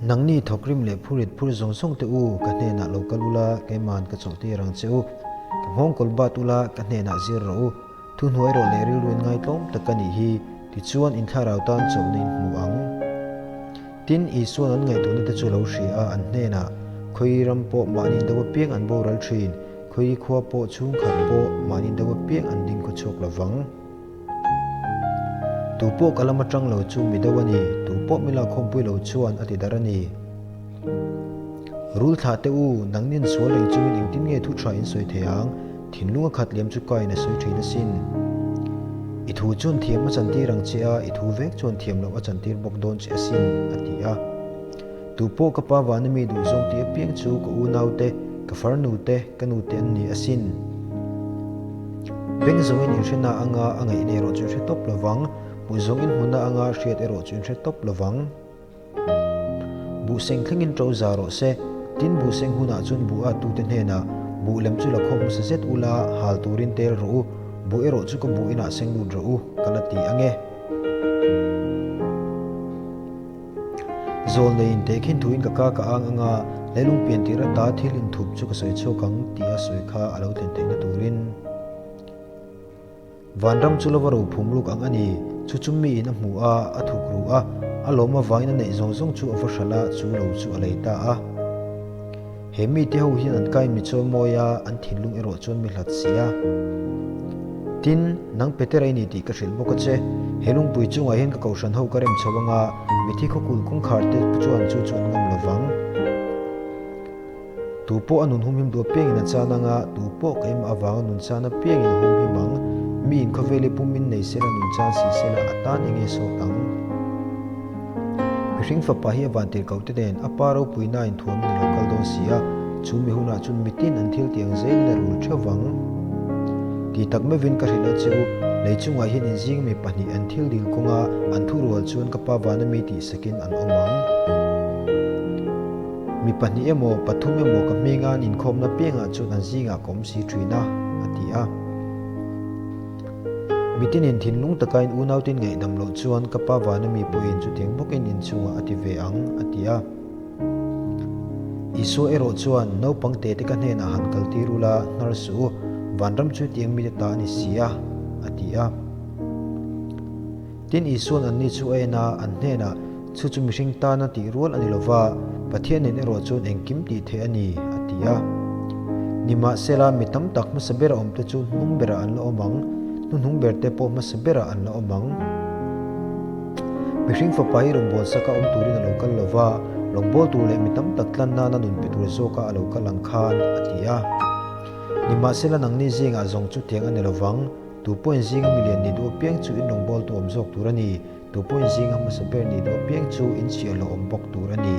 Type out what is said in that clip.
Nangni thawkrim leh phurit phur zawng zawng te u, ka hnenah lo kal ula, keimahan ka chawlhtir ang che u. Ka nghawngkawl bat ula, ka hnenah zir rawh u. Thuhnuai rawh leh rilru in ngaitlawm tak ka nih hi, tichuan in thlarau tan chawlhna in hmu ang. Tin, Isua'n an ngaihtuahna te chu a lo hria a, an hnenah, Khawi ram pawh mahni deuh apiang an boral thin, khawi khua pawh chhungkhat pawh mahni deuh apiang an ding khaw chhuak lo vang. Tu pawh ka lam atang lo chu mi deuh a ni, tu pawh mi lakkhawmpui lo chuan a ti darh a ni. Rul thlah teh u, nangnin sual reng chungin engtin nge thu tha in sawi thei ang? Thinlung a khat liam chu kain a sawi thin asin. I thu chuan thiam a chantir ang che a, i thu vek chuan thiam loh a chantir bawk dawn che asin, a ti a. Tu pawh ka pa vana mi duhzawng tih apiang chu ka unau te, ka farnu te, ka nu te an ni asin. Beng zawngin inhrena anga a ngaihna erawh chu in hre tawp lovang, hmuh zawngin hmuna anga hriat erawh chu in hre tawp lovang. Buhseng thlengin ṭo za rawh se. Tin, buhseng hunah chuan buh a tute hnenah, Buh lem chu la khawm hmasa zet ula, hal turin tel rawh u, buh erawh chu ka buh inah seng lut rawh u, ka la ti ang e. Zawl neiin tehkhin thuin ka ka ka ang ang a, leilung pian tir ata thil inthup chu ka sawi chhuak ang, tia sawi kha a lo thlen theihna turin. Vanram chu lova ro phum luk ang a ni. Chu chu miin a hmu a, a thuk ru a, a lawm avangin a neih zawng zawng chu a va hralh a, chu lo chu a lei ta a. He mite ho hian an kai mi chawi mawi a, an thinlung erawh chuan mi hlat si a. Tin, nang Petera i ni tih ka hrilh bawk a che. He lungpui chungah hian ka kohhran ho ka rem chho anga, mithi khawkulh kawngkhar te chuan chu chu an ngam lo vang. Tu pawh a nun humhim duh apiangin a chan anga, tu pawh ka im avanga nun chan apiangin a humhim ang. Mi in khawvel i pum in nei sela nun chan si sela a tan enge sawt ang? Mihring fapa hi a van tir koh te nen a pa ropuina in thuamin a lo kal dawn si a, chu mi hunah chuan mitin an thil tih ang zelin a rul theuh vang. Ti tak meuhin ka hrilh a che u, lei chungah hian inzing mi pahnih an thil dil kawnga an thurual chuan ka pa vana mi tihsakin an awm ang. Mi pahnih emaw, pathum emaw ka hminga an inkhawmna piangah chuan an zingah ka awm si thin a, a ti a. Mitinin thinlung taka in unautin ngaihdam loh chuan ka pa vana mi pawhin chutiang bawkin inchungah a ti ve ang, a ti a. Isua erawh chuan, Naupang te te ka hnenah han kaltir ula, hnar suh u, vanram chu hetiang mite ta a ni si a, a ti a. Tin, Isua'n anni chu a en a, an hnenah, Chu chu mihring tana tih rual a ni lo va, Pathianin erawh chuan engkim tih theih a ni, a ti a. Nimahsela, mi tam tak hmasa bera awmte chu hnung berah an la awm ang, hnuhnung berte pawh hmasa berah an la awm ang. Mihring fapa hi rawngbâwl saka awm turin a lo kal lo va, rawngbâwl tur leh mi tam tak tlan nana nun pe tur zawka a lo kal ang khan, a ti a. Nimahsela, nangni zingah zawng chutiang a ni lo vang. Tu pawhin zinga milian ni duh apiang chu in rawngbâwl tu awm zawk tur a ni. Tu pawhin zinga hmasa ber ni duh apiang chu in chhiah lo awm bawk tur a ni.